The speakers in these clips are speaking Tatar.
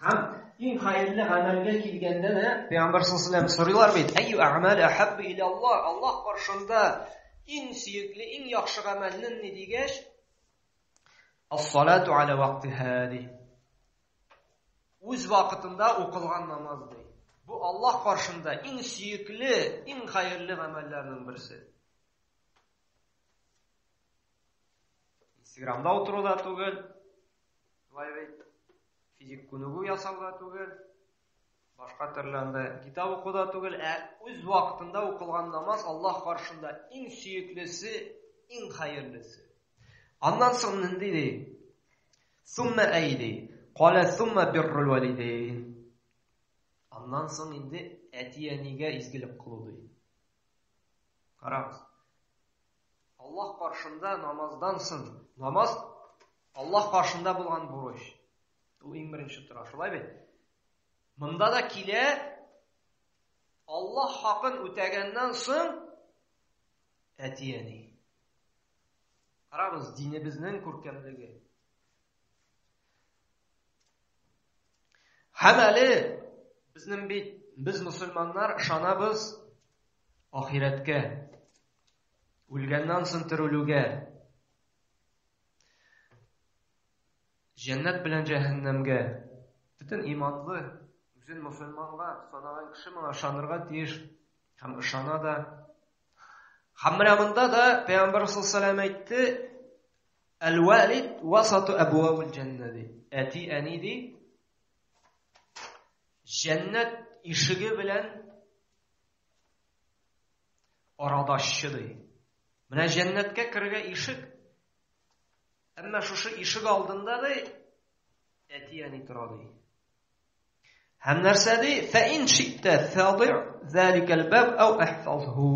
Һәм иң хәерле гамәлгә килгәндә дә Пәйгамбәр саллаллаһу алейһи вәсәлләм сорыйлар бит: "Әйю әгъмал әхәббу иля Аллаһ?" Аллаһ каршында иң сөекле, иң яхшы гамәл нинди дигәч, "Ас-салату аля вактиһа" ди. Үз вакытында укылган намаз ди. Бу Аллаһ каршында иң сөекле, иң хәерле гамәлләрнең берсе. Инстаграмда утыру да түгел, шулай бит, физик күнегү ясау да түгел, башка төрле анда китап уку да түгел, ә үз вакытында укылган намаз Аллаһ каршында иң сөеклесе, иң хәерлесе. Аннан соң нинди ди? Сумма әй ди. Кала сумма биррул валидейн. Аннан соң инде әти-әнигә изгелек кылу ди. Карагыз. Аллаһ каршында намаздан соң, намаз Аллаһ каршында булган бурыч. Ул иң беренче тора, шулай бит? Монда да килә Аллаһ хакын үтәгәннән соң әти-әни. Карагыз, динебезнең күркәмлеге. Һәм әле безнең бит без мусульманнар ышанабыз ахирәткә. Үлгәннән соң терелүгә. Җәннәт белән җәһәннәмгә. Бөтен иманлы, үзен мусульманга санаган кеше моңа ышанырга тиеш һәм ышана да. Һәм менә монда да Пәйгамбәр саллаллаһу алейһи әйтте, Әл-валид васату абвабул җәннә ди. Әти, әни ди, җәннәт ишеге белән арадашчы ди. Менә җәннәткә керергә ишек. Әмма шушы ишек алдында ди әти-әни тора ди. Һәм нәрсә ди? Фә ин шиттә фәди заликал баб ау ахфазху.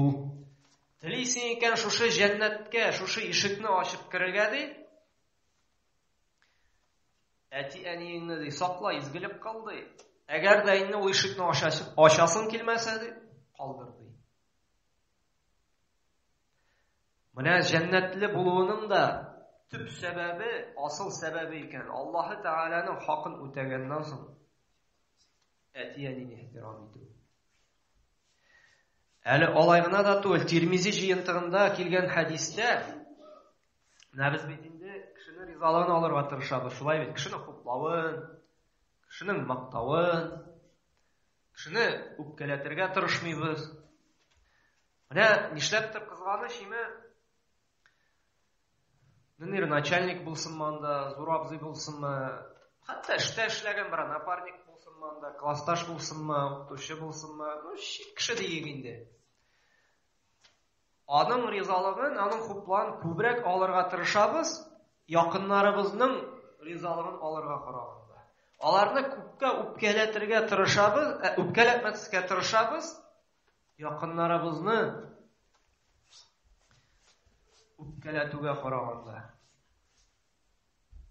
Телисең икән шушы җәннәткә, шушы ишекне ачып керергә ди. Әти-әниеңне ди, сакла, изгелек кыл ди. Әгәр дә инде ул ишекне ачасың килмәсә ди, калдыр ди. Менә җәннәтле булуының да төп сәбәбе, асыл сәбәбе икән. Аллаһы Тәгаләнең хакын үтәгәннән соң әти-әнине ихтирам итү. Әле алай гына да түгел, Тирмизи җыентыгында килгән хәдистә менә без бит инде кешенең ризалыгын алырга тырышабыз, шулай бит, кешенең хуплавын, кешенең мактавын, кешене үпкәләтергә тырышмыйбыз. Менә нишләптер кызганыч име, Нинди начальник булсынмы анда, зур абзый булсынмы, хәтта эштә эшләгән бер напарник булсынмы анда, классташ булсынмы, укытучы булсынмы, ну, чит кеше диек инде. Аның ризалыгын, аның хуплавын күбрәк алырга тырышабыз, якыннарыбызның ризалыгын алырга караганда. Аларны күпкә үпкәләтергә тырышабыз, ә, үпкәләтмәскә тырышабыз, якыннарыбызны үпкәләтүгә караганда.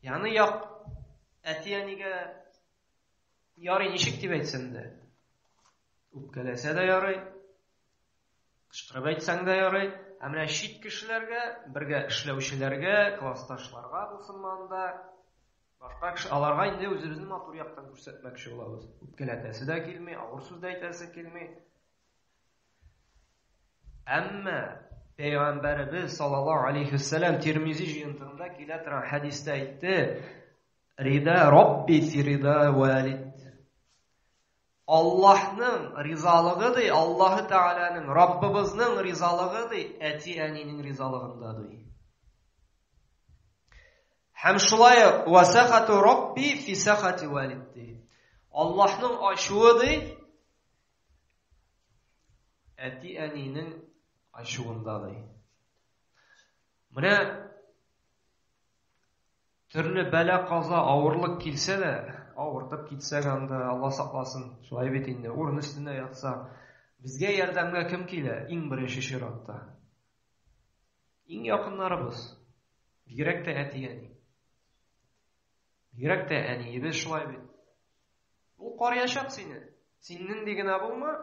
Ягъни як әти-әнигә ярый ничек дип әйтсәм дә, үпкәләсә дә ярый, кычкырып әйтсәң дә ярый, ә менә чит кешеләргә, бергә эшләүчеләргә, классташларга булсынмы анда, башка кеше, аларга инде үзебезне матур яктан күрсәтмәкче булабыз. Үпкәләтәсе дә килми, авыр сүз дә әйтәсе килми. Әмма Пәйгамбәребез саллаллаһу алейхи вәсәлләм Тирмизи җыентыгында килә торган хәдистә әйтте: "Рида Рабби фи рида валид." Аллаһның ризалыгы ди, Аллаһы Тәгаләнең, Раббыбызның ризалыгы ди, әти-әнинең ризалыгында ди. Һәм шулай ук ва сахату Рабби фи сахати валид ди. Аллаһның ачуы ди, әти-әнинең ачуында ди. Менә төрле бәла-каза, авырлык килсә дә, авыртып китсәк анда, Алла сакласын, шулай бит инде, урын өстендә ятса, безгә ярдәмгә кем килә? Иң беренче чиратта. Иң якыннарыбыз, бигрәк тә әти-әни. Бигрәк тә әниебез шулай бит. Ул карыячак сине. Син нинди генә булма,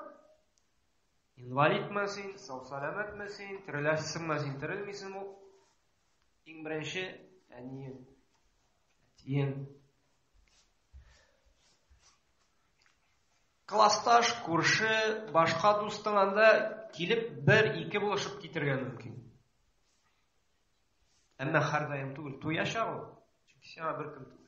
инвалидмы син, сау-сәламәтме син, тереләсеңме син, терелмисеңме, ул иң беренче әниең, әтиең. Классташ, күрше, башка дустың анда килеп бер-ике булышып китергә мөмкин. Әмма һәрдаим түгел, туячак ул. Чөнки сиңа беркем түгел.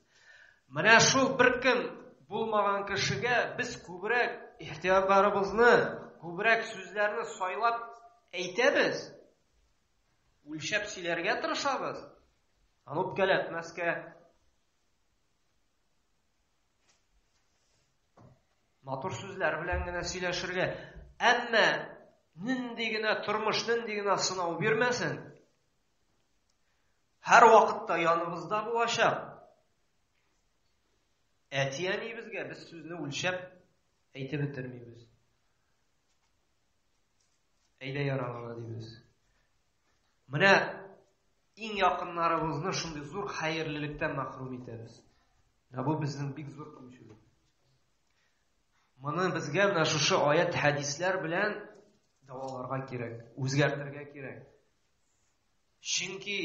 Менә шул беркем булмаган кешегә без күбрәк ихтыярларыбызны, күбрәк сүзләрне сайлап әйтәбез. Үлчәп сөйләргә тырышабыз. Аны үпкәләтмәскә, матур сүзләр белән генә сөйләшергә. Әмма нинди генә тормыш, нинди генә сынау бирмәсен, һәр вакытта яныбызда булачак. Әти-әниебезгә без сүзне үлчәп әйтеп бетермибез. Әйдә ярагына дибез. Менә иң якыннарыбызны шундый зур хәерлелектән мәхрүм итәбез. Менә бу безнең бик зур кимчелек. Моны безгә менә шушы аят хәдисләр белән дәваларга кирәк, үзгәртергә кирәк. Чөнки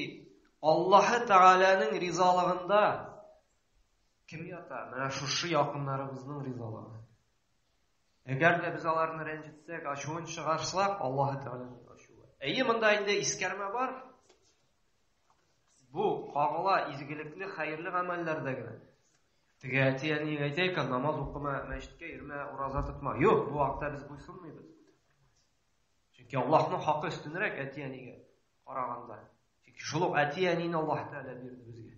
Аллаһы Тәгаләнең ризалыгында кем ята? Менә шушы якыннарыбызның ризалыгы. Әгәр дә без аларны рәнҗетсәк, ачуын чыгарсак, Аллаһы Тәгаләнең ачуы. Әйе, монда инде искәрмә бар. Бу кагыла изгелекле, хәерле гамәлләрдә генә. Теге әти-әни әйтә икән, намаз укыма, мәчеткә йөрмә, ураза тотма. Юк, бу вакытта без буйсынмыйбыз. Чөнки Аллаһның хакы өстенрәк әти-әнигә караганда. Чөнки шул ук әти-әнине Аллаһ Тәгалә бирде безгә.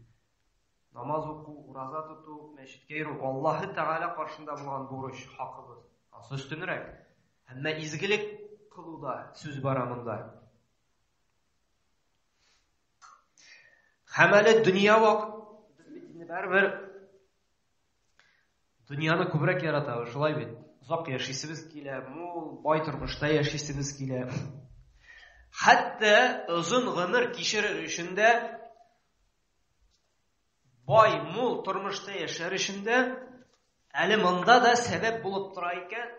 Намаз уку, ураза тоту, мәчеткә йөрү Аллаһы Тәгалә каршында булган бурыч, хакыбыз. Ансы өстенрәк. Әмма изгелек кылуда сүз бара монда. Һәм әле дөнья вакыт без бит инде барыбер дөньяны күбрәк яратабыз, шулай бит. Озак яшисебез килә, мул, бай тормышта яшисебез килә. Хәтта озын гомер кичерер өчен дә бай, мул тормышта яшәр өчен дә әле монда да сәбәп булып тора икән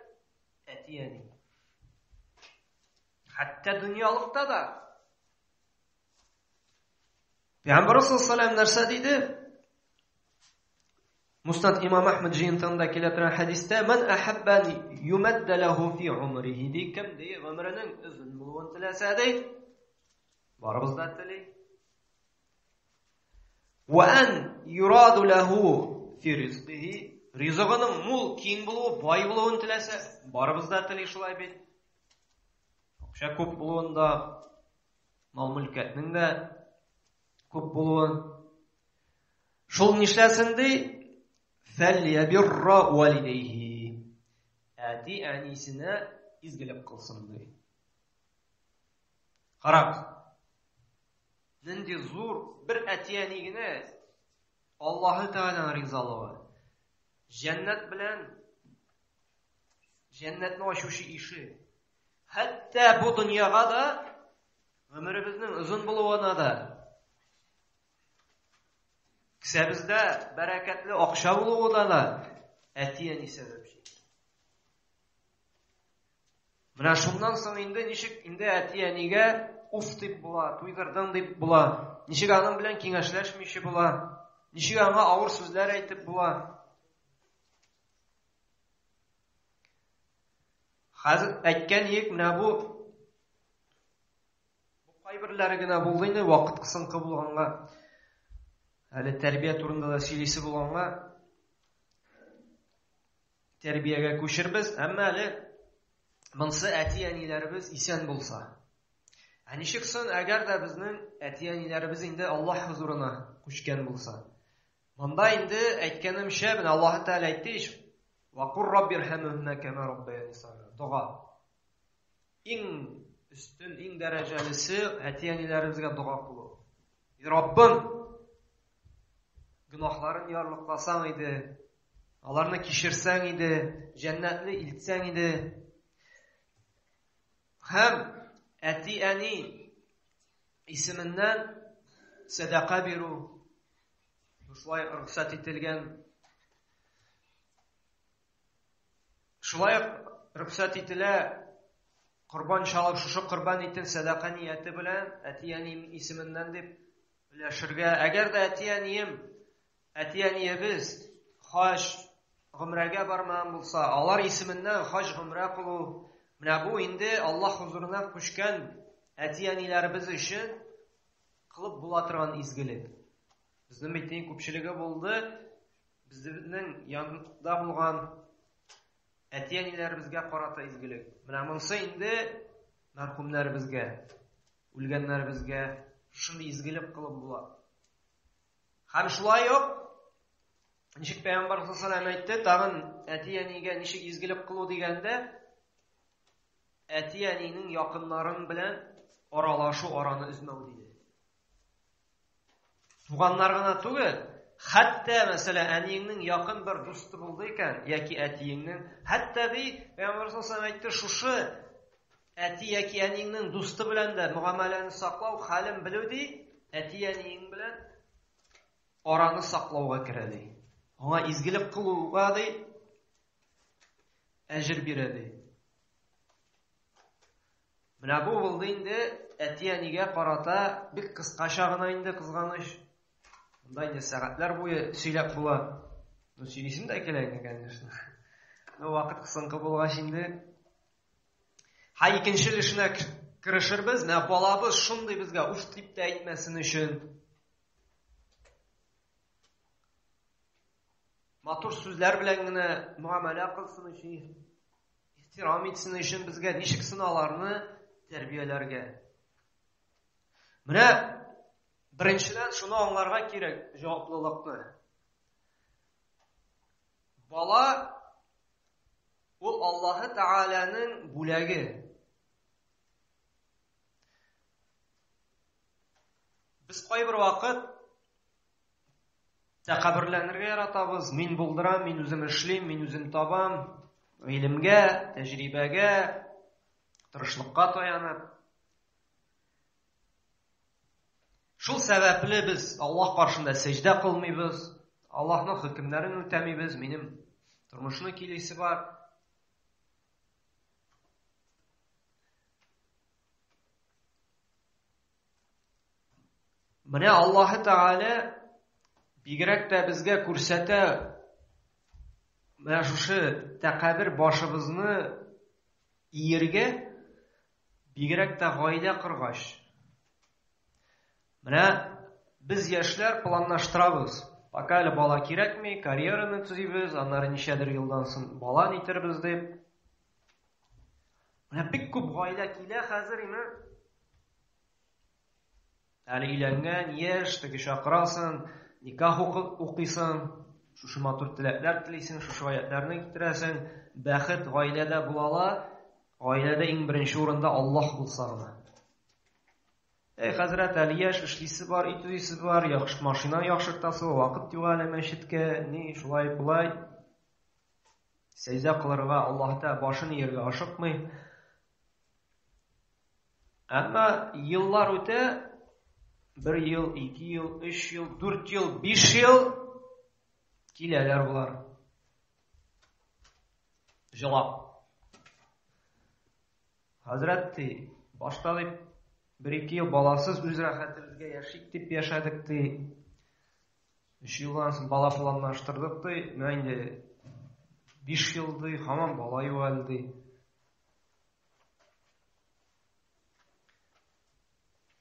әти-әни. Хәтта дөньялыкта да. Пәйгамбәр саллаллаху нәрсә диде? Муснад имам Әхмәд җыентыгында килә торган хәдистә: "Ман ахабба юмадда лаху фи умрихи" ди, кем ди гомеренең озын булуын теләсә ди, барыбыз да тели. Ва ан юраду лаху фи ризқихи, ризыгының мул, киң булуы, бай булуын теләсә, барыбыз да тели шулай бит. Акча күп булуын да, мал-мөлкәтнең дә күп булуын. Шул нишләсен ди? Фәльябирра валидейхи. Әти әнисенә изгелек кылсын ди. Карагыз. Нинди зур бер әти-әни генә Аллаһы Тәгаләнең ризалыгы. Җәннәт белән җәннәтне ачучы ишек. Хәтта бу дөньяга да гомеребезнең озын булуына да кесәбездә бәрәкәтле акча булуына да әти-әни сәбәпче. Менә шуннан соң инде ничек инде әти-әнигә уф дип була, туйдырдың дип була, ничек аның белән киңәшләшмичә була, ничек аңа авыр сүзләр әйтеп була. Хәзер әйткән идек, менә бу бу кайберләре генә булды инде, вакыт кысынкы булганга, әле тәрбия турында да сөйлисе булганга тәрбиягә күчербез, әмма әле монсы әти-әниләребез исән булса. Ә ничек соң, әгәр дә безнең әти-әниләребез инде Аллаһ хузурына күчкән булса? Монда инде әйткәнемчә, менә Аллаһ Тәгалә әйтте ич, "Ва кур раббирхамһума кама раббаяни сагира". Дога. Иң өстен, иң дәрәҗәлесе әти-әниләребезгә дога кылу. Раббым, гөнаһларын ярлыкласаң иде, аларны кичерсәң иде, җәннәтле илтсәң иде. Һәм әти-әни исеменнән сәдака бирү шулай рөхсәт ителгән. Шулай ук рөхсәт ителә корбан чалып, шушы корбан итен сәдака нияте белән әти-әнием исеменнән дип өләшергә. Әгәр дә әти-әнием, әти-әниебез хаҗ, гомрәгә бармаган булса, алар исеменнән хаҗ гомрә кылу. Менә бу инде Аллаһ хузурына күчкән әти-әниләребез өчен кылып була торган изгелек. Безнең бит иң күпчелеге булды, безнең янда булган әти-әниләребезгә карата изгелек. Менә монысы инде мәрхүмнәребезгә, үлгәннәребезгә шундый изгелек кылып була. Һәм шулай ук ничек Пәйгамбәр саллаллаху әйтте, тагын әти-әнигә ничек изгелек кылу дигәндә, әти-әнинең якыннарын белән аралашу, араны өзмәү диде. Туганнар гына түгел, хәтта, мәсәлән, әниеңнең якын бер дусты булды икән, яки әтиеңнең, хәтта ди, Пәйгамбәр саллаллаху әйтте, шушы әти яки әниеңнең дусты белән дә мөгамәләне саклау, хәлен белү ди, әти-әниең белән араны саклауга керә ди. Аңа изгелек кылуга ди, әҗер бирә ди. Менә бу булды инде әти-әнигә карата бик кыскача гына инде, кызганыч. Монда инде сәгатьләр буе сөйләп була. Ну, сөйлисем дә килә инде, конечно. Но вакыт кысынкы булгач инде. Һә, икенче өлешенә керешербез. Менә балабыз шундый безгә уф дип тә әйтмәсен өчен. Матур сүзләр белән генә мөгамәлә кылсын өчен, ихтирам итсен өчен безгә ничек соң аларны тәрбияләргә? Менә беренчедән шуны аңларга кирәк, җаваплылыкны. Бала ул Аллаһы Тәгаләнең бүләге. Без кайбер вакыт тәкәбберләнергә яратабыз. Мин булдырам, мин үзем эшлим, мин үзем табам. Гыйлемгә, тәҗрибәгә, тырышлыкка таянып. Шул сәбәпле без Аллаһ каршында сәҗдә кылмыйбыз, Аллаһның хөкемнәрен үтәмибез, минем тормышны килесе бар. Менә Аллаһы Тәгалә бигрәк тә безгә күрсәтә менә шушы тәкәббер башыбызны иергә, бигрәк тә гаилә коргач. Менә без яшьләр планлаштырабыз. Пока әле бала кирәкми, карьераны төзибез, аннары ничәдер елдан соң бала нитербез дип. Менә бик күп гаилә килә хәзер инде. Әле өйләнгән, яшь, теге чакырасың, никах укыйсың, шушы матур теләкләр телисең, шушы аятларны китерәсең. Бәхет гаиләдә була ала, гаиләдә иң беренче урында Аллаһ булса гына. Эй, хәзрәт, әле яшь, эшлисе бар, өй төзисе бар, яхшы машина яхшыртасы, вакыт юк әле мәчеткә, ни, шулай, болай. Сәҗдә кылырга Аллаһ та башын ияргә ашыкмый. Әмма еллар үтә, бер ел, ике ел, өч ел, дүрт ел, биш ел киләләр болар. Җылап. Хәзрәт ди, башта дип бер-ике ел баласыз үз рәхәтебезгә яшик дип яшәдек ди. Өч елдан соң бала планлаштырдык ди, менә инде 5 ел ди, һаман бала юк әле ди.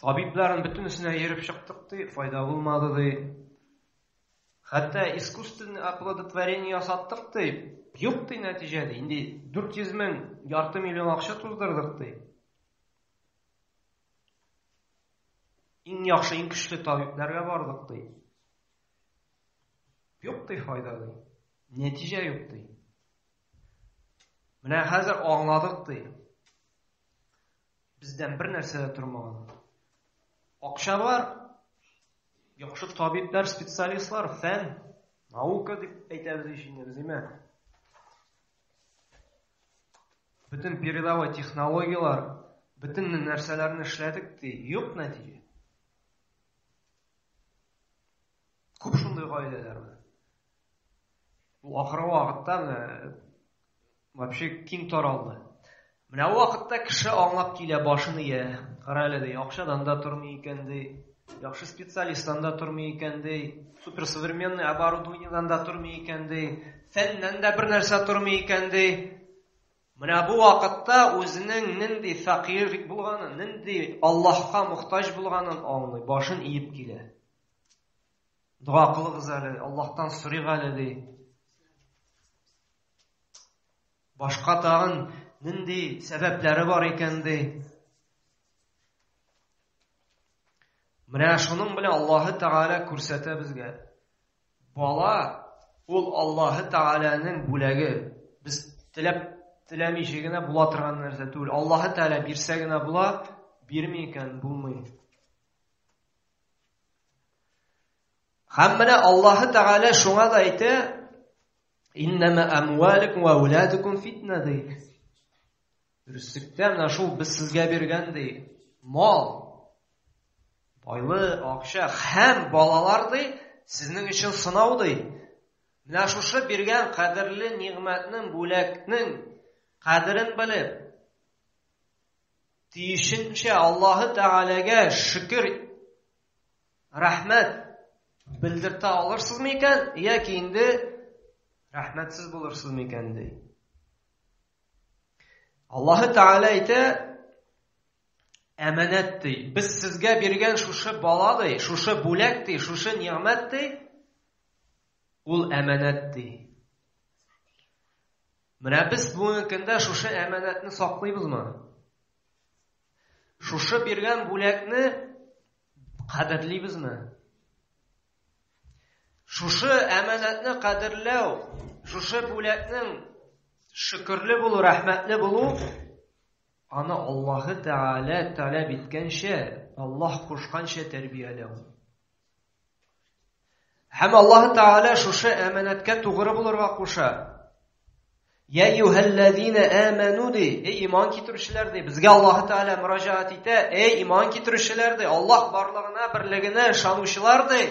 Табибларын бөтенесенә йөреп чыктык ди, файда булмады ди. Хәтта искусственный оплодотворение ясаттык ди, юк ди нәтиҗә ди. Инде 400 мең, ярты миллион акча туздырдык ди. Иң яхшы, иң көчле табибларга бардык ди. Юк ди файда ди. Нәтиҗә юк ди. Менә хәзер аңладык ди. Бездән бер нәрсә дә тормаган. Акча бар, яхшы табиблар, специалистлар, фән, наука дип әйтәбез ич инде без, димә. Бөтен передовой технологияләр, бөтен нәрсәләрне эшләдек ди, юк нәтиҗә. Күп шундый гаиләләр бар. Ул ахыргы вакытта менә вообще киң таралды. Менә ул вакытта кеше аңлап килә, башын ия. Кара әле ди, акчадан да тормый икән ди, яхшы специалисттан да тормый икән ди, суперсовременный оборудованиедан да тормый икән ди, Фәннән дә бер нәрсә тормый икән, ди. Менә бу вакытта үзенең нинди фәкыйрь булганын, нинди Аллаһка мохтаҗ булганын аңлый, башын иеп килә. Дога кылыгыз әле, Аллаһтан сорыйк әле, ди. Башка тагын нинди сәбәпләре бар икән, ди. Менә шуның белән Аллаһы Тәгалә күрсәтә безгә. Бала ул Аллаһы Тәгаләнең бүләге. Без теләп теләмичә генә була торган нәрсә түгел. Аллаһы Тәгалә бирсә генә була, бирми икән булмый. Һәм менә Аллаһы Тәгалә шуңа да әйтә, Иннәмә әмваликум ва ауладукум фитна ди. Дөреслектә менә шул без сезгә биргән ди, мал, байлык, акча һәм балалар ди, сезнең өчен сынау ди. Менә шушы биргән кадерле нигъмәтнең, бүләкнең кадерен белеп, тиешенчә Аллаһы Тәгаләгә шөкер, рәхмәт белдертә алырсызмы икән, яки инде рәхмәтсез булырсызмы икән ди. Аллаһы Тәгалә әйтә, әманәт ди. Без сезгә биргән шушы бала ди, шушы бүләк ди, шушы нигъмәт ди, ул әманәт ди. Менә без бүгенге көндә шушы әманәтне саклыйбызмы? Шушы биргән бүләкне кадерлибезме? Шушы әманәтне кадерләү, шушы бүләкнең шөкерле булу, рәхмәтле булу, аны Аллаһы Тәгалә таләп иткәнчә, Аллаһ кушканча тәрбияләү. Һәм Аллаһы Тәгалә шушы әманәткә тугры булырга куша. Я әйюһәлләзина аману ди, эй иман китерүчеләр ди, безгә Аллаһы Тәгалә мөрәҗәгать итә, эй иман китерүчеләр ди, Аллаһ барлыгына, берлегенә ышанучылар ди.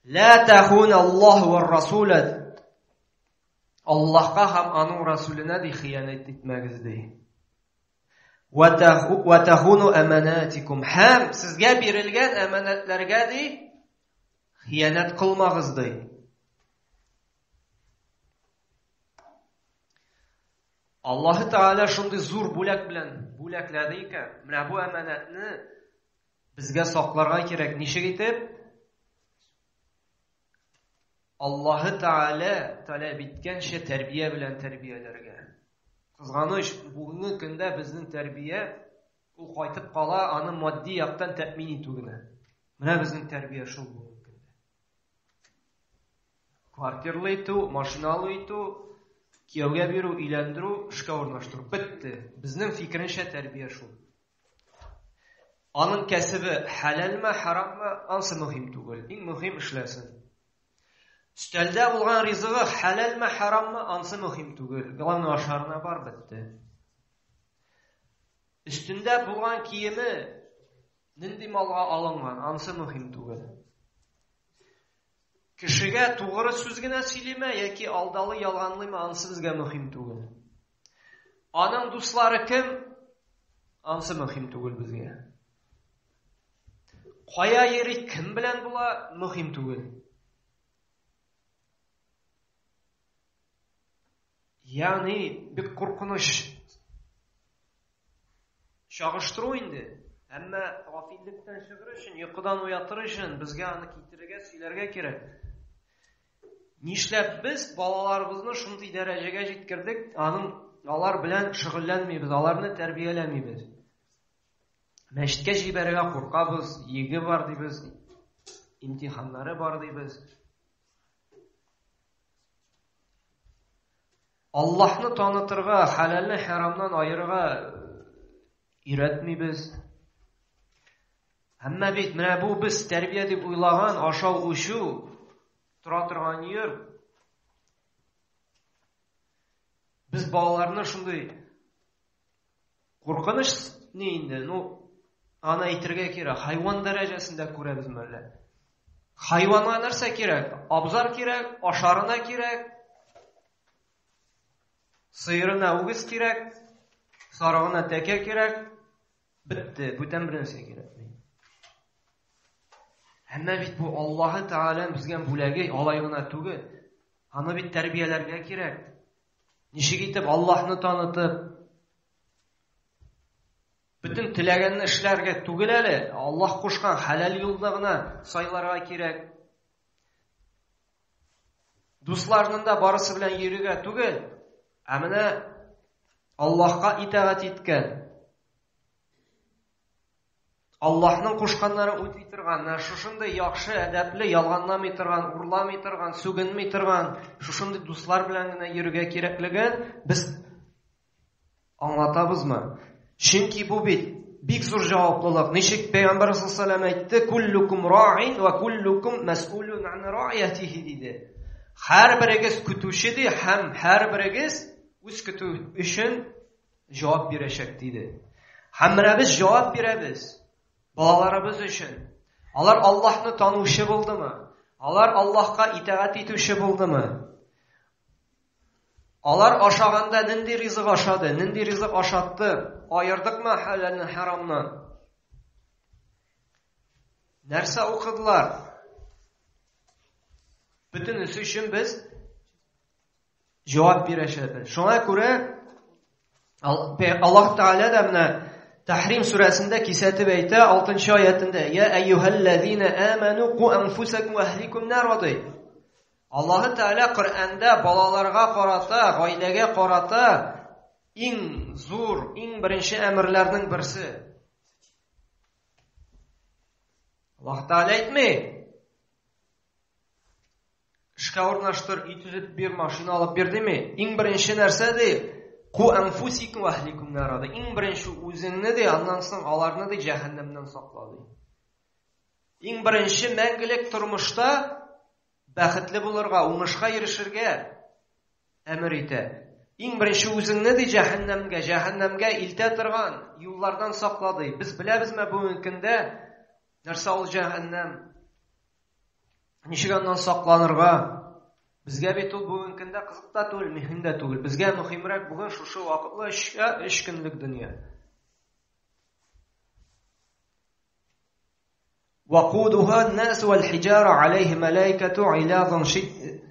Ла тахун Аллаһ ва Расул. Аллаһка һәм аның Расуленә ди хыянәт итмәгез ди. Ва тахуну аманатикум. Һәм сезгә бирелгән әманәтләргә ди хыянәт кылмагыз ди. Аллаһы Тәгалә шундый зур бүләк белән бүләкләде икән, менә бу әманәтне безгә сакларга кирәк. Ничек итеп? Аллаһы Тәгалә таләп иткәнчә тәрбия белән тәрбияләргә. Кызганыч, бүгенге көндә безнең тәрбия ул кайтып кала, аны матди яктан тәэмин итү генә. Менә безнең тәрбия шул бүгенге көндә. Квартирлы итү, машиналы итү, кияүгә бирү, өйләндерү, эшкә урнаштыру. Бетте. Безнең фикеренчә тәрбия шул. Аның кәсебе хәләлме, хараммы, ансы мөһим түгел. Иң мөһим эшләсен. Өстәлдә булган ризыгы хәләлме, хараммы, ансы мөһим түгел. Главное ашарына бар, бетте. Өстендә булган киеме нинди малга алынган, ансы мөһим түгел. Кешегә тугры сүз генә сөйлиме яки алдалы, ялганлыймы, ансы безгә мөһим түгел. Аның дуслары кем? Ансы мөһим түгел безгә. Кая йөри, кем белән була, мөһим түгел. Ягъни бик куркыныч чагыштыру инде. Әмма гафиллектән чыгыр өчен, йокыдан уятыр өчен безгә аны китерергә, сөйләргә кирәк. Нишләп без балаларыбызны шундый дәрәҗәгә җиткердек, аның алар белән шөгыльләнмибез, аларны тәрбияләмибез. Мәчеткә җибәрергә куркабыз, ЕГЭ бар дибез, имтиханнары бар дибез. Аллаһны танытырга, хәләлне хәрамнан аерырга өйрәтмибез. Әмма бит менә бу без тәрбия дип уйлаган ашау-эчү, тора торган йорт. Без балаларны шундый куркыныч ни инде, ну, аны әйтергә кирәк, хайван дәрәҗәсендә күрәбез мәллә. Хайванга нәрсә кирәк? Абзар кирәк, ашарына кирәк, сыерына үгез кирәк, сарыгына тәкә кирәк, бетте, бүтән бер нәрсә кирәкми. Әмма бит бу Аллаһы Тәгаләнең безгә бүләге алай гына түгел. Аны бит тәрбияләргә кирәк. Ничек итеп Аллаһны танытып, бөтен теләгәнне эшләргә түгел әле, Аллаһ кушкан хәләл юлны гына сайларга кирәк. Дусларның да барысы белән йөрергә түгел, ә менә Аллаһка итагать иткән, Аллаһның кушканнарын үти торган, менә шушындый яхшы, әдәпле, ялганламый торган, урламый торган, сүгенми торган, шушындый дуслар белән генә йөрергә кирәклеген без аңлатабызмы? Чөнки бу бит бик зур җаваплылык. Ничек Пәйгамбәр саллаллаху алейһи әйтте, "Куллукум ра'ин ва куллукум мәс'улун ан ра'иятихи" диде. Һәрберегез көтүче ди һәм һәрберегез үз көтү өчен җавап бирәчәк диде. Һәм менә без җавап бирәбез балаларыбыз өчен. Алар Аллаһны танучы булдымы? Алар Аллаһка итагать итүче булдымы? Алар ашаганда нинди ризык ашады, нинди ризык ашатты? Аердыкмы хәләлне харамнан? Нәрсә укыдылар? Бөтенесе өчен без җавап бирәчәкбез. Шуңа күрә Аллаһ Тәгалә дә менә Тәхрим сүрәсендә кисәтеп әйтә, 6 аятында: "Я әйюһәлләзина аману ку анфусакум ва әһликум нара" ди. Аллаһы Тәгалә Коръәндә балаларга карата, гаиләгә карата иң зур, иң беренче әмерләрнең берсе. Аллаһ Тәгалә әйтми. Эшкә урнаштыр, өй төзеп бир, машина алып бир дими. Иң беренче нәрсә ди? Ку анфусикум ва әһликум нара ди. Иң беренче үзеңне ди, аннан соң аларны ди җәһәннәмнән сакла ди. Иң беренче мәңгелек тормышта бәхетле булырга, уңышка ирешергә әмер итә. Иң беренче үзеңне ди җәһәннәмгә, җәһәннәмгә илтә торган юллардан сакла ди. Без беләбезме бүгенге көндә нәрсә ул җәһәннәм? Ничек аннан сакланырга? Безгә бит ул бүгенге көндә кызык та түгел, мөһим дә түгел. Безгә мөһимрәк бүген шушы вакытлы өч көнлек дөнья. وقودها الناس والحجارة عليه ملائكة علاظ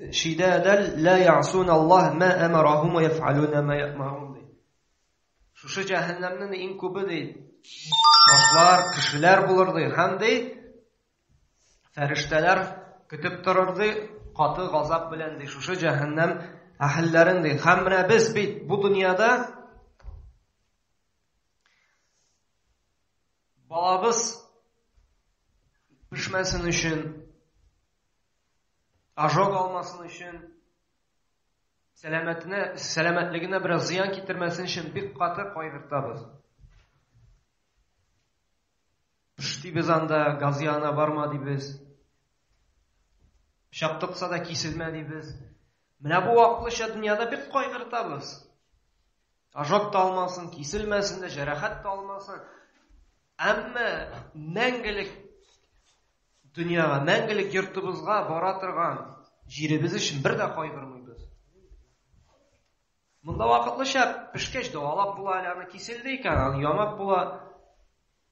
شدادا لا يعصون الله ما أمرهم ويفعلون ما يأمرون ди. Шушы җәһәннәмнең иң күбе ди. Башлар, кешеләр булыр ди. Һәм ди фәрештәләр көтеп торыр ди, каты газап белән ди. Шушы җәһәннәм әһелләрен ди. Һәм менә без бит бу дөньяда Балабыз пешмәсен өчен, ожог алмасын өчен, сәламәтенә, сәламәтлегенә бераз зыян китермәсен өчен бик каты кайгыртабыз. Пеш дибез анда, газ янына барма дибез. Пычак тотса да киселмә дибез. Менә бу вакытлыча дөньяда бик кайгыртабыз. Ожог та алмасын, киселмәсен дә, җәрәхәт тә алмасын. Әмма мәңгелек дөньяга, мәңгелек йортыбызга бара торган җиребез өчен бер дә кайгырмыйбыз. Монда вакытлыча пешкәч дәвалап була, әле аны киселде икән, аны ямап була.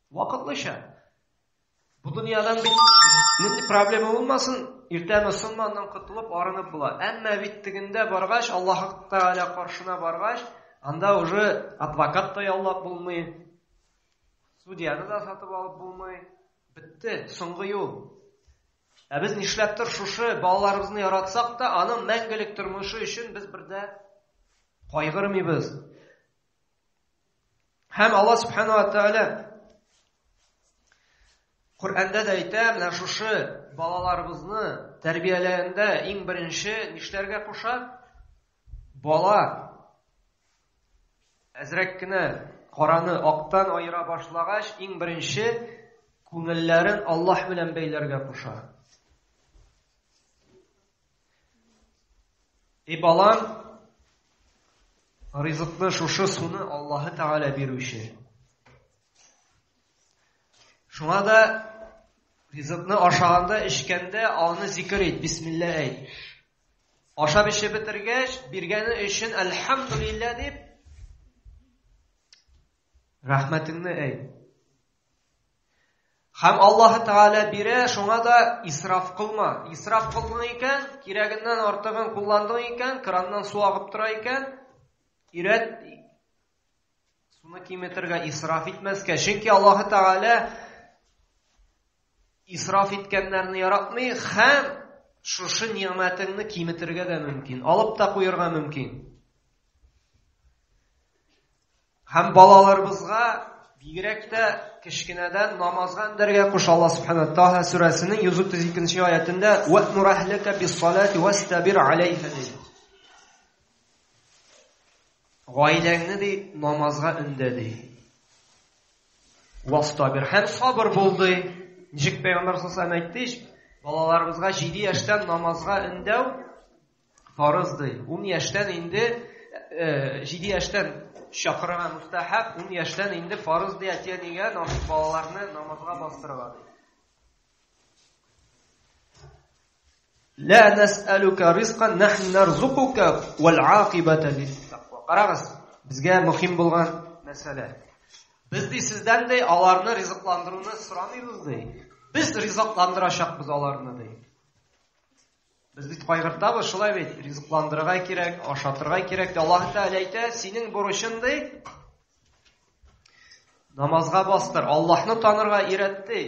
Вакытлыча. Бу дөньядан бит нинди проблема булмасын, иртәме соңмы аннан котылып, арынып була. Әмма бит тегендә баргач, Аллаһ Тәгалә каршына баргач, анда уже адвокат та яллап булмый, судьяны да сатып алып булмый. Бетте, соңгы юл. Ә без нишләптер шушы балаларыбызны яратсак та, аның мәңгелек тормышы өчен без бердә кайгырмыйбыз. Һәм Аллаһ Субхану ва Тааля Коръәндә дә әйтә, менә шушы балаларыбызны тәрбияләгәндә иң беренче нишләргә куша? Бала әзрәк кенә караны актан аера башлагач, иң беренче күңелләрен Аллаһ белән бәйләргә куша. Эй балам, ризыкны шушы суны Аллаһы Тәгалә бирүче. Шуңа да ризыкны ашаганда, эчкәндә аны зикер ит, бисмилла әйт. Ашап эчеп бетергәч, биргәне өчен әлхәмдулилла дип рәхмәтеңне әйт. Һәм Аллаһы Тәгалә бирә, шуңа да исраф кылма. Исраф кылдың икән, кирәгеннән артыгын кулландың икән, краннан су агып тора икән, өйрәт суны киметергә, исраф итмәскә. Чөнки Аллаһы Тәгалә исраф иткәннәрне яратмый һәм шушы нигъмәтеңне киметергә дә мөмкин, алып та куярга мөмкин. Һәм балаларыбызга бигрәк тә кечкенәдән намазга өндәргә куш. Алла Субхана Таһа сүрәсенең 132 аятендә «Вә'мур әһләкә бис-салати вастабир алейха» ди. Гаиләңне ди намазга өндә ди. Вастабир һәм сабыр бул ди. Ничек Пәйгамбәр саллаллаху алейһи әйтте ич, балаларыбызга 7 яшьтән намазга өндәү фарыз ди. 10 яшьтән инде 7 яшьтән чакырырга мустахаб, 10 яшьтән инде фарыз ди әти-әнигә балаларны намазга бастырырга ди. Ла нас'алука ризкан нахну нарзукука вал акибата литтаква. Карагыз, безгә мөһим булган мәсьәлә. Без ди сездән ди аларны ризыкландыруны сорамыйбыз ди. Без ризыкландырачакбыз аларны ди. Без бит кайгыртабыз, шулай бит, ризыкландырырга кирәк, ашатырга кирәк. Аллаһ Тәгалә әйтә, синең бурычың ди намазга бастыр, Аллаһны танырга өйрәт ди.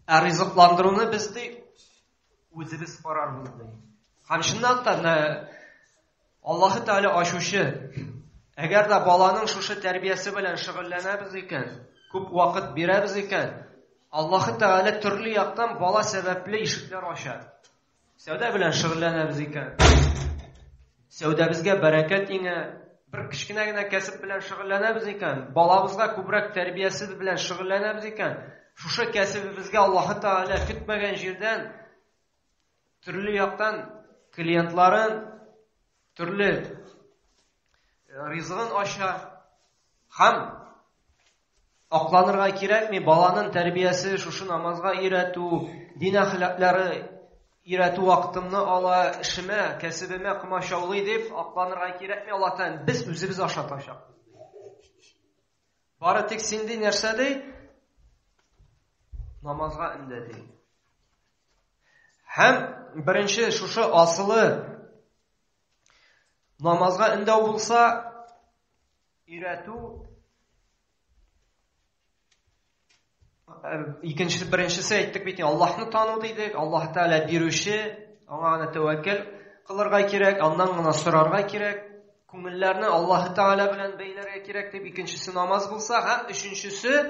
Ә ризыкландыруны без ди үзебез карарбыз ди. Һәм чыннан та Аллаһы Тәгалә ачучы. Әгәр дә баланың шушы тәрбиясе белән шөгыльләнәбез икән, күп вакыт бирәбез икән, Аллаһы Тәгалә төрле яктан бала сәбәпле ишекләр ача. Сәүдә белән шөгыльләнәбез икән, сәүдәбезгә бәрәкәт иңә, бер кечкенә генә кәсеп белән шөгыльләнәбез икән, балабызга күбрәк тәрбиясе белән шөгыльләнәбез икән, шушы кәсебебезгә Аллаһы Тәгалә көтмәгән җирдән төрле яктан клиентларын, төрле ризыгын ача һәм акланырга кирәкми, баланың тәрбиясе шушы намазга өйрәтү, дин әхлаклары өйрәтү вакытымны ала, эшемә, кәсебемә комачаулый дип акланырга кирәкми. Аллаһтан без үзебез ашатачакбыз. Бары тик син ди нәрсә ди? Намазга өндә ди. Һәм беренче шушы асылы намазга өндәү булса, өйрәтү икенчесе, беренчесе әйттек бит, Аллаһны тану дидек, Аллаһ Тәгалә бирүче, аңа гына тәвәккәл кылырга кирәк, аннан гына сорарга кирәк, күңелләрне Аллаһ Тәгалә белән бәйләргә кирәк дип, икенчесе намаз булса, һәм өченчесе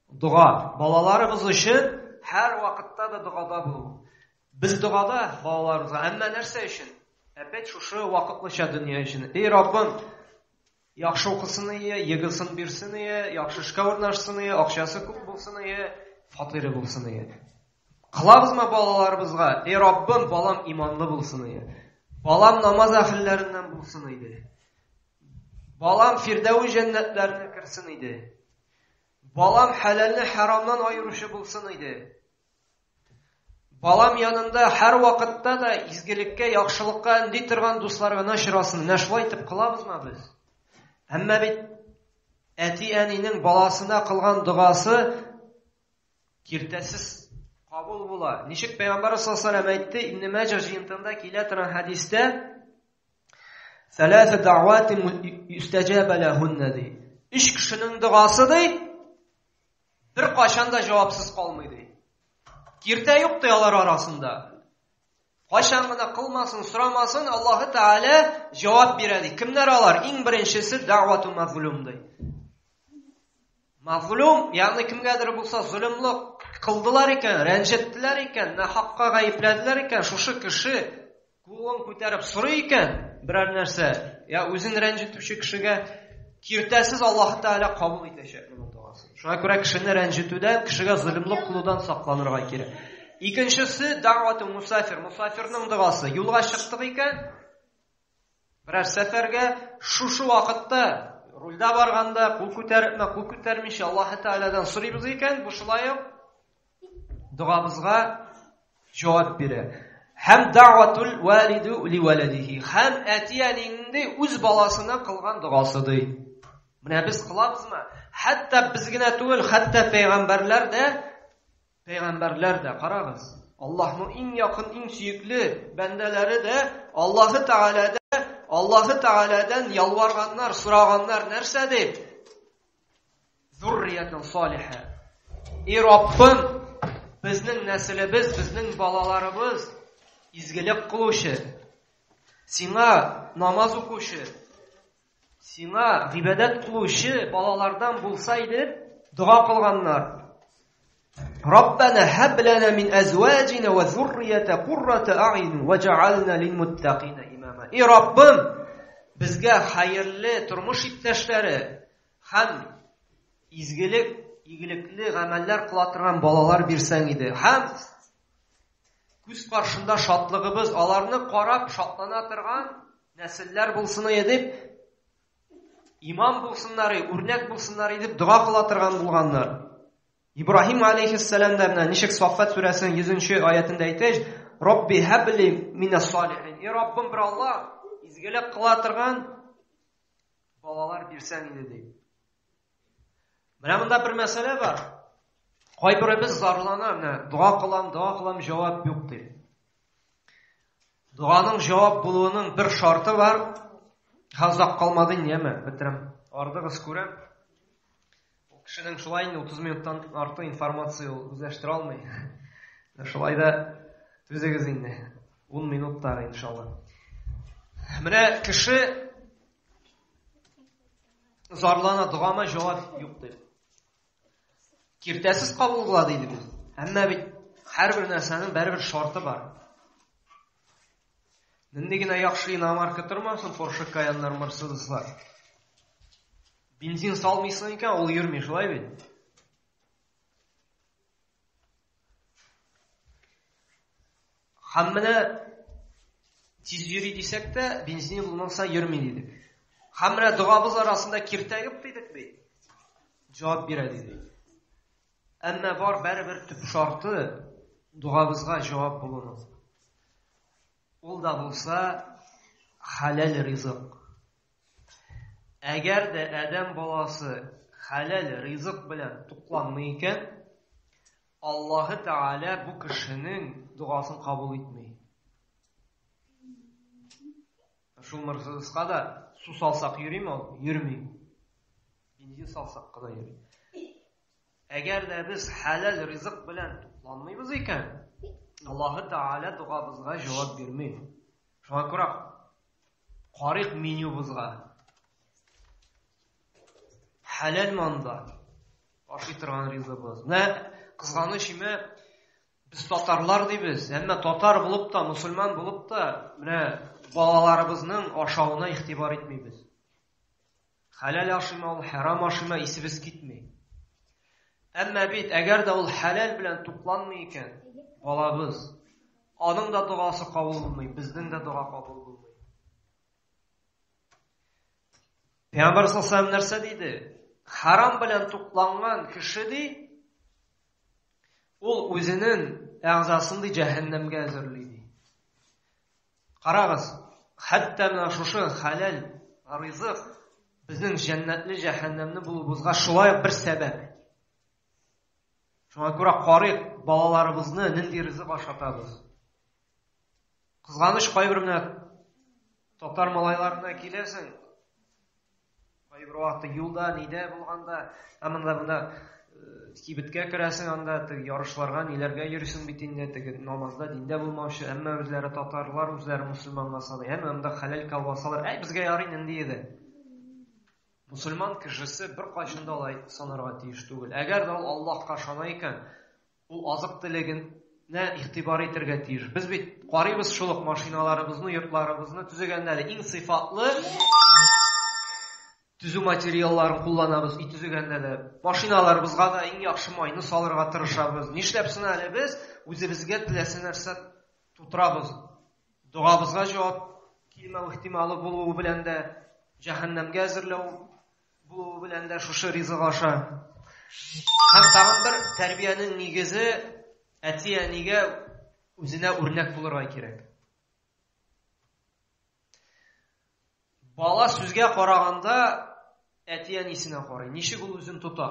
дога. Балаларыбыз өчен һәр вакытта да догада булу. Без догада балаларыбызга, әмма нәрсә өчен? Опять шушы вакытлыча дөнья өчен. Эй Раббым, яхшы укысын ие, егылсын бирсен ие, яхшы эшкә урнашсын ие, акчасы күп булсын ие, фатиры булсын ие. Кылабызмы балаларыбызга? Эй Раббым, балам иманлы булсын ие. Балам намаз әһелләреннән булсын иде. Балам Фирдәүс җәннәтләренә керсен иде. Балам хәләлне харамнан аеручы булсын иде. Балам янында һәр вакытта да изгелеккә, яхшылыкка өнди торган дуслар гына очрасын. Менә шулай итеп кылабызмы без? Әмма бит әти-әнинең баласына кылган догасы киртәсез кабул була. Ничек Пәйгамбәр саллаллаху алейһи ва сәлләм әйтте, Ибн Маҗа җыентыгында килә торган хәдистә, Сәләсә дәгъватин юстәҗабә ләһунна ди. Өч кешенең догасы ди, бер кайчан да җавапсыз калмый ди. Киртә юк ди алар арасында. Кайчан гына кылмасын, сорамасын, Аллаһы Тәгалә җавап бирә ди. Кемнәр алар? Иң беренчесе дәгъвату мазлум ди. Мазлум, ягъни кемгәдер булса золымлык кылдылар икән, рәнҗеттеләр икән, нахакка гаепләделәр икән, шушы кеше кулын күтәреп сорый икән берәр нәрсә, я үзен рәнҗетүче кешегә киртәсез Аллаһ Тәгалә кабул итәчәк моның догасын. Шуңа күрә кешене рәнҗетүдән, кешегә золымлык кылудан сакланырга кирәк. Икенчесе дәгъвату мусафир, мусафирның догасы. Юлга чыктык икән, берәр сәфәргә шушы вакытта рульдә барганда кул күтәрепме, кул күтәрмичә Аллаһ Тәгаләдән сорыйбыз икән, бу шулай ук догабызга җавап бирә. Һәм дәгъватул валиду ли валадихи. Һәм әти-әнинең үз баласына кылган догасы ди. Менә без кылабызмы? Хәтта без генә түгел, хәтта пәйгамбәрләр дә, пәйгамбәрләр дә, карагыз, Аллаһның иң якын, иң сөекле бәндәләре дә Аллаһы Тәгаләдә, Аллаһы Тәгаләдән ялварганнар, сораганнар нәрсә дип? Зурриятан салиха. И Раббым, безнең нәселебез, безнең балаларыбыз изгелек кылучы, сиңа намаз укучы, сиңа гыйбадәт кылучы балалардан булса иде, дога кылганнар. Раббана һаб лана мин азваҗина ва зуррията куррата a'yun ваҗ'ална лил муттакина имама. И Раббым, безгә хәерле тормыш иптәшләре һәм изгелек, игелекле гамәлләр кыла торган балалар бирсәң иде. Һәм күз каршында шатлыгыбыз, аларны карап шатлана торган нәселләр булсын иде дип, имам булсыннар, үрнәк булсыннар дип дога кыла торган булганнар. Ибраһим алейхиссалам да менә ничек Саффат сүрәсенең 100 аятында әйтә, Рабби хабли минас салихин. И Раббым, бер Аллаһ, изгелек кыла торган балалар бирсәң иде ди. Менә монда бер мәсьәлә бар. Кайберебез зарлана, менә дога кылам, дога кылам, җавап юк ди. Доганың җавап булуының бер шарты бар. Ха озак калмады инде, яме, бетерәм. Ардыгыз күрәм. Ул кешенең шулай инде 30 минуттан артык информация ул үзләштерә алмый. Шулай да түзегез инде. 10 минут тагы иншалла. Менә кеше зарлана, догама җавап юк дип. Киртәсез кабул була диде бит. Әмма бит һәрбер нәрсәнең бәрбер шарты бар. Нинди генә яхшы иномарка тормасын, Porsche Cayenne-лар, Mercedes-лар. Бензин салмыйсың икән, ул йөрми, шулай бит? Һәм менә тиз йөри дисәк тә, бензин булмаса йөрми дидек. Һәм менә догабыз арасында киртә юк дидек бит. Җавап бирә дидек. Әмма бар бәребер төп шарты догабызга җавап булуның. Ул да булса хәләл ризык. Әгәр дә адәм баласы хәләл ризык белән тукланмый икән, Аллаһы Тәгалә бу кешенең догасын кабул итми. Шул Мерседеска да су салсак йөриме ул? Йөрми. Бензин салсак кына йөри. Әгәр дә без хәләл ризык белән тукланмыйбыз икән, Аллаһы Тәгалә догабызга җавап бирми. Шуңа күрә карыйк менюбызга. Хәләл монда ашый торган ризыгыбыз. Менә кызганыч име, без татарлар дибез, әмма татар булып та, мусульман булып та, менә балаларыбызның ашавына игътибар итмибез. Хәләл ашыймы ул, хәрам ашыймы, исебез китми. Әмма бит әгәр дә ул хәләл белән тукланмый икән, балабыз, аның да догасы кабул булмый, безнең дә дога кабул булмый. Пәйгамбәр саллаллаху нәрсә диде? Харам белән тукланган кеше ди, ул үзенең әгъзасын ди җәһәннәмгә әзерли ди. Карагыз, хәтта менә шушы хәләл ризык безнең җәннәтле җәһәннәмне булуыбызга шулай ук бер сәбәп. Шуңа күрә карыйк, балаларыбызны нинди ризык ашатабыз. Кызганыч, кайбер менә татар малайларына киләсең, кайбер вакытта юлда, нидә булганда, ә монда монда кибеткә керәсең, анда теге ярышларга, ниләргә йөрисең бит инде, теге намазда, диндә булмаучы, әмма үзләре татарлар, үзләре мусульманга саный, әмма монда хәләл колбасалар, әй, безгә ярый нинди иде. Мусульман кешесе беркайчан да алай санарга тиеш түгел. Әгәр дә ул Аллаһка ышана икән, ул азык-төлегенә игътибар итәргә тиеш. Без бит карыйбыз шул ук машиналарыбызны, йортларыбызны төзегәндә дә иң сыйфатлы төзү материалларын кулланабыз, өй төзегәндә дә. Машиналарыбызга да иң яхшы майны салырга тырышабыз. Нишләп соң әле без үзебезгә теләсә нәрсә тутырабыз? Догабызга җавап килмәү ихтималы булуы белән дә, җәһәннәмгә әзерләү булуы белән дә шушы ризык аша. Һәм тагын бер тәрбиянең нигезе әти-әнигә үзенә үрнәк булырга кирәк. Бала сүзгә караганда әти-әнисенә карый, ничек ул үзен тота.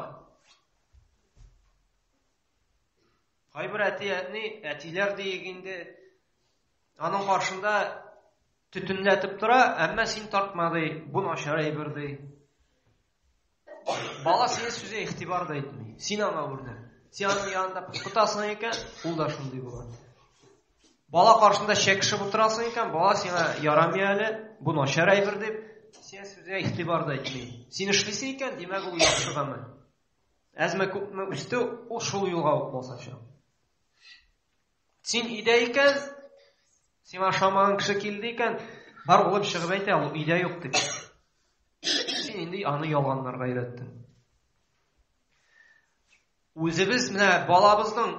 Кайбер әти-әни, әтиләр диек инде, аның каршында төтенләтеп тора, әмма син тартма ди, бу начар әйбер ди. Бала синең сүзгә игътибар да итми. Син аңа үрнәк. Син аның янында пыскытасың икән, ул да шундый була. Бала каршында чәкешеп утырасың икән, бала сиңа ярамый әле, бу начар әйбер дип, синең сүзгә игътибар да итми. Син эшлисең икән, димәк, ул яхшы гамәл. Әзме күпме үсте, ул шул юлга ук басачак. Син өйдә икән, сиңа ошамаган кеше килде икән, бар улым чыгып әйтә, ул өйдә юк дип. Син инде аны ялганларга өйрәттең. Үзебез менә балабызның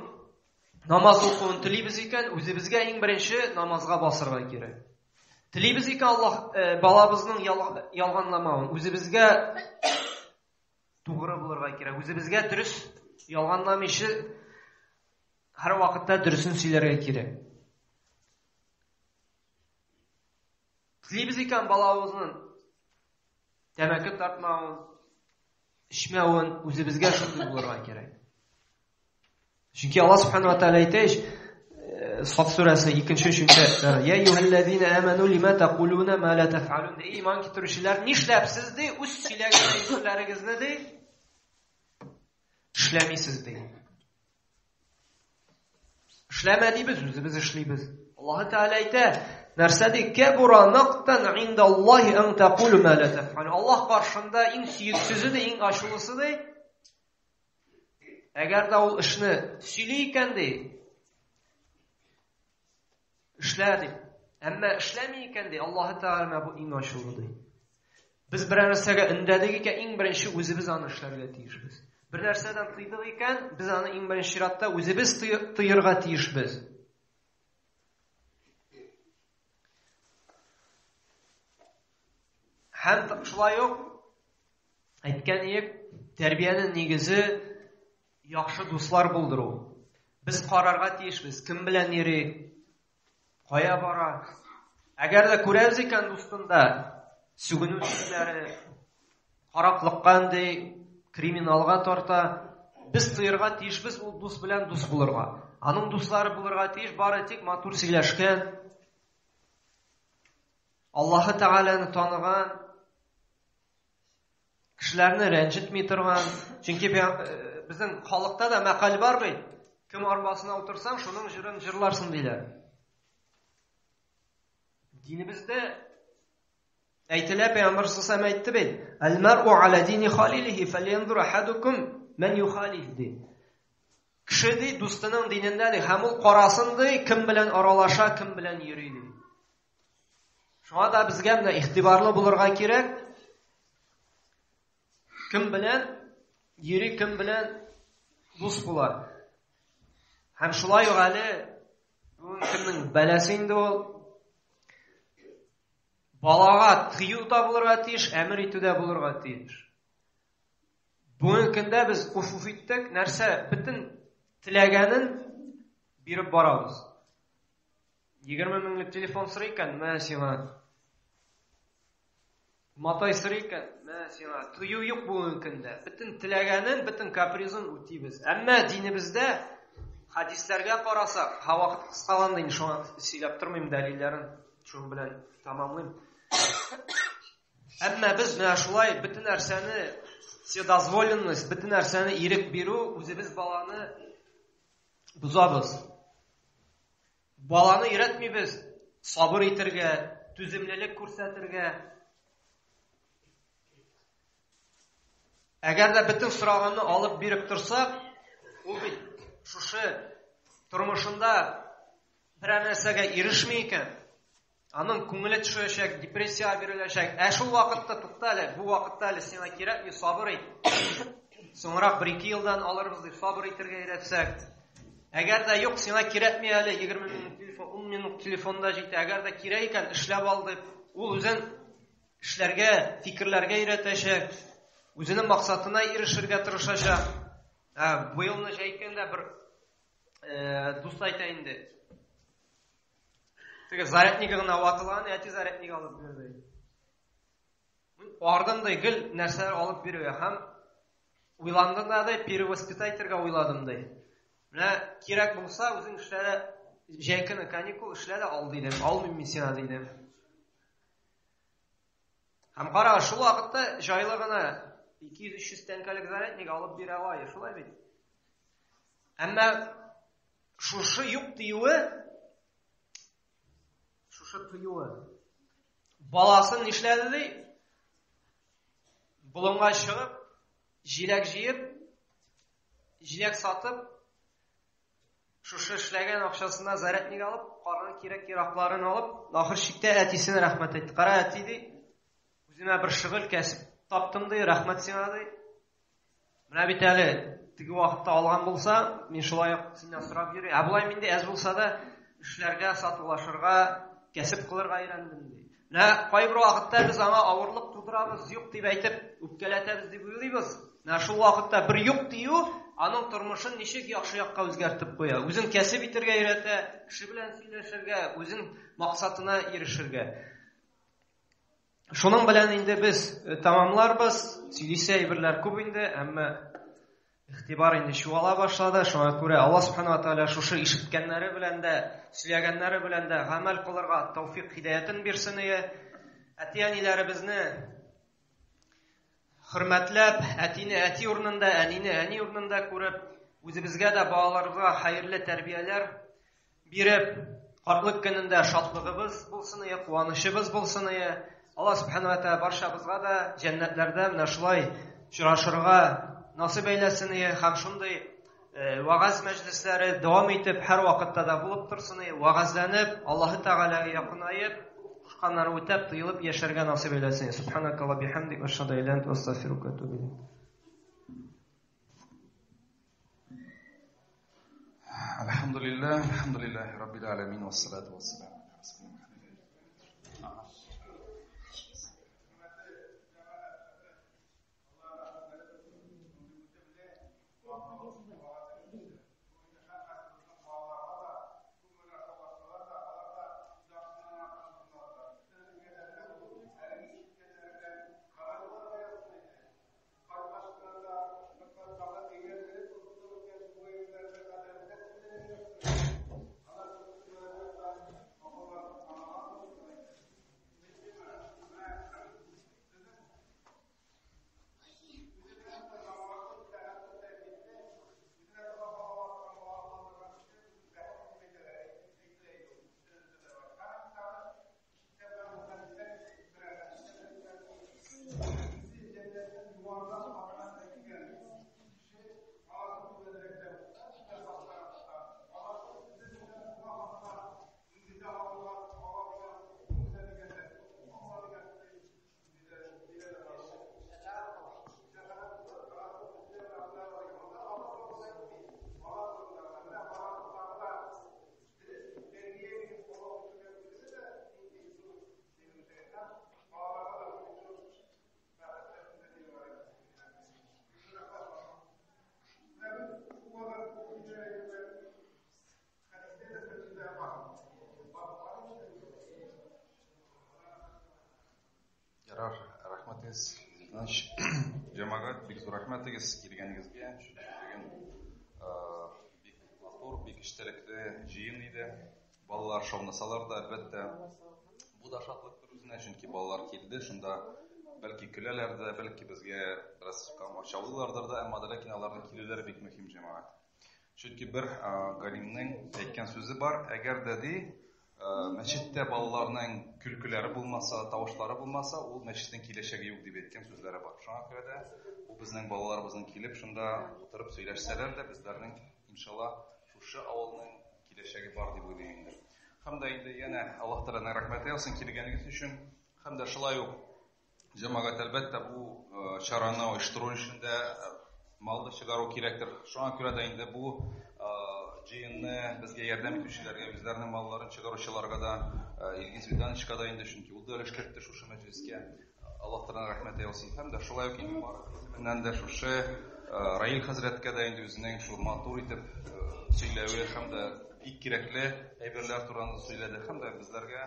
намаз укуын телибез икән, үзебезгә иң беренче намазга басырга кирәк. Телибез икән Аллаһ э, балабызның ялганламавын, үзебезгә тугры булырга кирәк. Үзебезгә дөрес ялганламыйча һәр вакытта дөресен сөйләргә кирәк. Телибез икән балабызның тәмәке тартмавын, эчмәвен, үзебезгә шундый булырга кирәк. Чөнки Аллаһ субхану ва тааля әйтә ич, э, Саф сүрәсе 2-нче, 3-нче Я әйюһәлләзина аману лима тaquluna ма ла тафалун. Эй иман китерүчеләр, нишләп сез ди үз сөйләгән әйберләрегезне ди эшләмисез ди. Эшләмә дибез, үзебез эшлибез. Аллаһ Тәгалә әйтә, нәрсә ди? Кәбура мактан индаллаһи ан тaqulu ма ла тафалун. Аллаһ каршында иң сөексезе дә, иң ачулысы ди. Әгәр дә ул эшне сөйли икән ди, эшлә дип. Әмма эшләми икән ди, Аллаһ Тәгалә бу иң ачулы ди. Без берәр нәрсәгә өндәдек икән, иң беренче үзебез аны эшләргә тиешбез. Бер нәрсәдән тыйдык икән, без аны иң беренче чиратта үзебез тыерга тиешбез. Һәм шулай ук әйткән идек, тәрбиянең нигезе яхшы дуслар булдыру. Без карарга тиешбез, кем белән йөри, кая бара. Әгәр дә күрәбез икән дустында сүгенү сүзләре, караклыкка өнди, криминалга тарта, без тыерга тиешбез ул дус белән дус булырга. Аның дуслары булырга тиеш бары тик матур сөйләшкән, Аллаһы Тәгаләне таныган, кешеләрне рәнҗетми торган. Чөнки э, безнең халыкта да мәкаль бар бит. Кем арбасына утырсаң, шуның җырын җырларсың диләр. Динебездә әйтелә, Пәйгамбәр саллаллаху әйтте бит: "Әл-мар'у аля дини халилихи, фальянзур ахадукум ман юхалиф" ди. Кеше ди дустының динендә ди, һәм ул карасын ди, кем белән аралаша, кем белән йөри ди. Шуңа да безгә менә игътибарлы булырга кирәк. Кем белән йөри, кем белән дус була. Һәм шулай ук әле бүгенге көннең бәласе инде ул. Балага тыю да булырга тиеш, әмер итү дә булырга тиеш. Бүгенге көндә без уф-уф иттек, нәрсә, бөтен теләгәнен биреп барабыз. 20 меңлек телефон сорый икән, мә сиңа. Матай сорый икән, мә сиңа. Тыю юк бүгенге көндә. Бөтен теләгәнен, бөтен капризын үтибез. Әмма динебездә хәдисләргә карасак, ха вакыт кыскаланды инде, шуңа сөйләп тормыйм дәлилләрен, шуның белән тәмамлыйм. Әмма без менә шулай бөтен нәрсәне вседозволенность, бөтен нәрсәне ирек бирү, үзебез баланы бозабыз. Баланы өйрәтмибез сабыр итергә, түземлелек күрсәтергә. Әгәр дә бөтен сораганны алып биреп торсак, ул бит шушы тормышында берәр нәрсәгә ирешми икән, аның күңеле төшәчәк, депрессиягә биреләчәк. Ә шул вакытта тукта әле, бу вакытта әле сиңа кирәкми, сабыр ит. Соңрак бер-ике елдан алырбыз дип сабыр итәргә өйрәтсәк. Әгәр дә юк, сиңа кирәкми әле 20 минут телефон, 10 минут телефонда җитә. Әгәр дә кирәк икән, эшләп ал дип, ул үзен эшләргә, фикерләргә өйрәтәчәк, үзенең максатына ирешергә тырышачак. Ә быелны җәйкәндә бер э, дус әйтә инде. Теге заряднигы гына ватылган, әти зарядник алып бирде. Ардым ди, гел нәрсәләр алып бирүгә һәм уйландым да ди, перевоспитать итәргә уйладым ди. Менә кирәк булса, үзең эшлә дә, җәй көне каникул эшлә дә ал дидем, алмыйм мин сиңа дидем. Һәм кара, шул вакытта җайлы гына 200-300 тәңкәлек зарядник алып бирә ала, шулай бит. Әмма шушы юк диюе, шушы тыюы баласын нишләде ди? Болынга чыгып, җиләк җыеп, җиләк сатып, шушы эшләгән акчасына зарядник алып, карның кирәк-яракларын алып, ахыр чиктә әтисенә рәхмәт әйтте. Кара, әти ди, үземә бер шөгыль кәсеп таптым ди, рәхмәт сиңа ди. Менә бит әле теге вакытта алган булса, мин шулай ук синнән сорап йөри. Ә болай мин дә әз булса да эшләргә, сатулашырга, кәсеп кылырга өйрәндем ди. Менә кайбер вакытта без аңа авырлык тудырабыз, юк дип әйтеп, үпкәләтәбез дип уйлыйбыз. Менә шул вакытта бер юк дию аның тормышын ничек яхшы якка үзгәртеп куя. Үзен кәсеп итәргә өйрәтә, кеше белән сөйләшергә, үзен максатына ирешергә. Шуның белән инде без тәмамларбыз. Сөйлисе әйберләр күп инде, әмма игътибар инде чуала башлады. Шуңа күрә Аллаһ субхана ва тааля шушы ишеткәннәре белән дә, сөйләгәннәре белән дә гамәл кылырга тәүфик һидәятен бирсен ие. Әти-әниләребезне хөрмәтләп, әтине әти урынында, әнине әни урынында күреп, үзебезгә дә балаларыбызга хәерле тәрбияләр биреп, картлык көнендә шатлыгыбыз булсын ие, куанычыбыз булсын ие. Аллаһ субхана ва тааля барчабызга да җәннәтләрдә менә шулай очрашырга насыйп әйләсен ие һәм шундый вәгазь мәҗлесләре дәвам итеп һәр вакытта да булып торсын ие, вәгазьләнеп, Аллаһы Тәгаләгә якынаеп, кушканнарын үтәп, тыелып яшәргә насыйп әйләсен. Субханакалла бихамдик, ашһаду ан ла илаһа илля анта, астагфирука ва атубу илейк. Әлхәмдүлилләһ, әлхәмдүлилләһи раббил аләмин, вассалату вассаламу аля расулина Мухаммад. Ярар, рәхмәтегез, Зинаш. Җәмәгать, бик зур рәхмәтегез килгәнегезгә. Чөнки бүген бик матур, бик эчтәлекле җыен иде. Балалар шаунасалар да, әлбәттә, бу да шатлыктыр үзенә, чөнки балалар килде, шунда бәлки көләләр дә, бәлки безгә бераз комачаулыйлардыр да, әмма дә ләкин аларның килүләре бик мөһим, җәмәгать. Чөнки бер галимнең әйткән сүзе бар, әгәр дә ди, мәчеттә балаларның көлкеләре булмаса, тавышлары булмаса, ул мәчетнең киләчәге юк дип әйткән сүзләре бар. Шуңа күрә дә бу безнең балаларыбызның килеп шунда утырып сөйләшсәләр дә, безләрнең иншалла шушы авылның киләчәге бар дип уйлыйм инде. Һәм дә инде янә Аллаһ Тәгаләнең рәхмәте яусын килгәнегез өчен. Һәм дә шулай ук җәмәгать, әлбәттә, бу чараны оештыру өчен дә мал да чыгару кирәктер. Шуңа күрә дә инде бу җыенны безгә ярдәм итүчеләргә, үзләренең малларын чыгаручыларга да, Илгиз Видановичка да инде, чөнки ул да өлеш кертте шушы мәҗлескә. Аллаһ Тәгаләнең рәхмәте яусын. Һәм дә шулай ук инде бар исеменнән дә шушы Раил хәзрәткә дә инде үзенең шул матур итеп сөйләве һәм дә Бик кирәкле әйберләр турында сөйләде һәм дә безләргә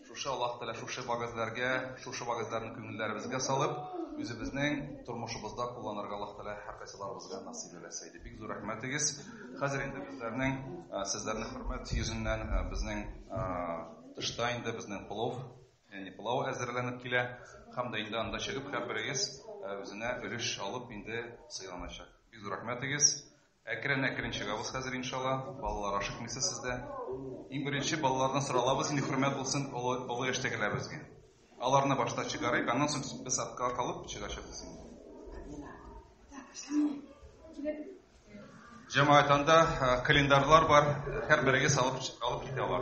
шушы Аллаһ Тәгалә шушы вәгазьләргә, шушы вәгазьләрне күңелләребезгә салып, үзебезнең тормышыбызда кулланырга Аллаһ Тәгалә һәркайсыларыбызга насыйп әйләсә иде. Бик зур рәхмәтегез. Хәзер инде безләрнең сезләрне хөрмәт йөзеннән безнең тышта инде безнең плов, ягъни пылау әзерләнеп килә һәм дә инде анда чыгып һәрберегез үзенә өлеш алып инде сыйланачак. Бик зур рәхмәтегез. Әкрен-әкрен чыгабыз хәзер, иншалла. Балалар, ашыкмыйсыз сез дә. Иң беренче балалардан соралабыз, инде хөрмәт булсын олы, олы яшьтәгеләребезгә. Аларны башта чыгарыйк, аннан соң без артка калып чыгачакбыз инде. Җәмәгать, анда календарьлар бар, һәрберегез алып, алып китә ала.